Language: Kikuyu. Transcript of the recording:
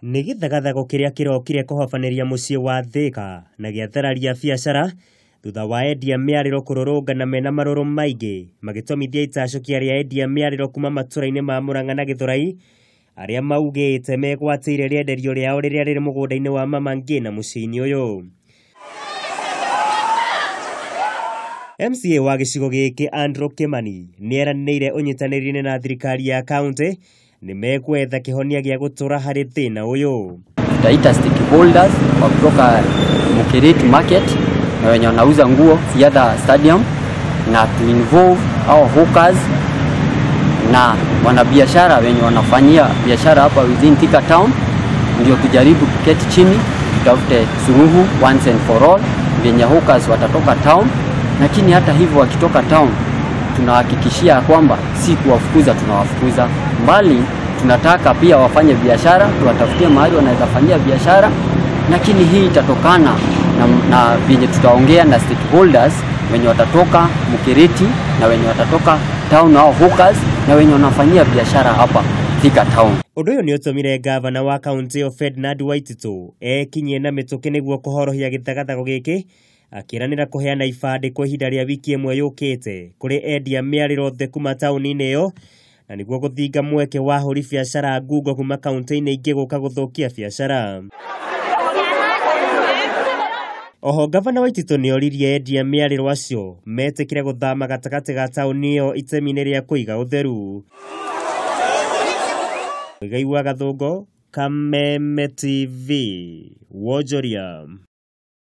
Nĩ gĩthagathago kĩrĩa kĩrokire kũhobanĩria mũciĩ wa Thĩka na gĩathararia biacara thutha wa endia mĩarĩro kũrũrũngana mena marũrũ maingĩ magĩtomithia itacũkia rĩa endia mĩarĩro kuma matũra-inĩ ma Murang'a na Gĩthũrai arĩa maugĩte megwatĩire rĩenderio rĩao rĩrĩa rĩrĩ mũgũnda-inĩ wa Mama Ngina mũciĩ-inĩ ũyũ. MCA wa gĩcigo gĩkĩ Andrew Kimani nĩeranĩire ũnyitanĩri-inĩ na thirikari ya kaunti nĩ mekwetha kĩhonia gĩa gũtũra harĩ thĩna ũyũ. Tutaita stakeholders wa kutoka Mukiriti market na wenye wanauza nguo Siada Stadium, na tu involve our hawkers na wanabiashara wenye wanafanyia biashara hapa within Thika town, ndio tujaribu kuketi chini tutafute suluhu once and for all venye hawkers watatoka town. Lakini hata hivyo wakitoka town, tunahakikishia kwamba si kuwafukuza, tunawafukuza mbali, tunataka pia wafanye biashara, tuwatafutie mahali wanaweza fanyia biashara. Lakini hii itatokana na venye tutaongea na stakeholders wenye watatoka Mukiriti na wenye watatoka town au hawkers na wenye wanafanyia biashara hapa Thika town. Ũndũ ũyũ nĩ ũtũmire gavana wa kaunti ĩyo Ferdinand Waititu ekinyie na mĩtũkĩ nĩguo kũhorohia gĩthagathago gĩkĩ, akĩranĩra kũheana ibandĩ kwa ihinda rĩa wiki ĩmwe yũkĩte kũrĩ endia mĩarĩro othe kuma taũni-inĩ ĩyo, na nĩguo gũthinga mweke wa ahũri biacara ngungo kuma kaunti-inĩ ingĩ gũka gũthũkia biacara. Oho gavana Waititu nĩ oririe endia mĩarĩro acio metĩkĩre gũthama gatagatĩ ga taũni ĩyo itemi-inĩ rĩa kũiga ũtheru. Muigai wa Gathũngũ, Kameme TV, Wonjoria.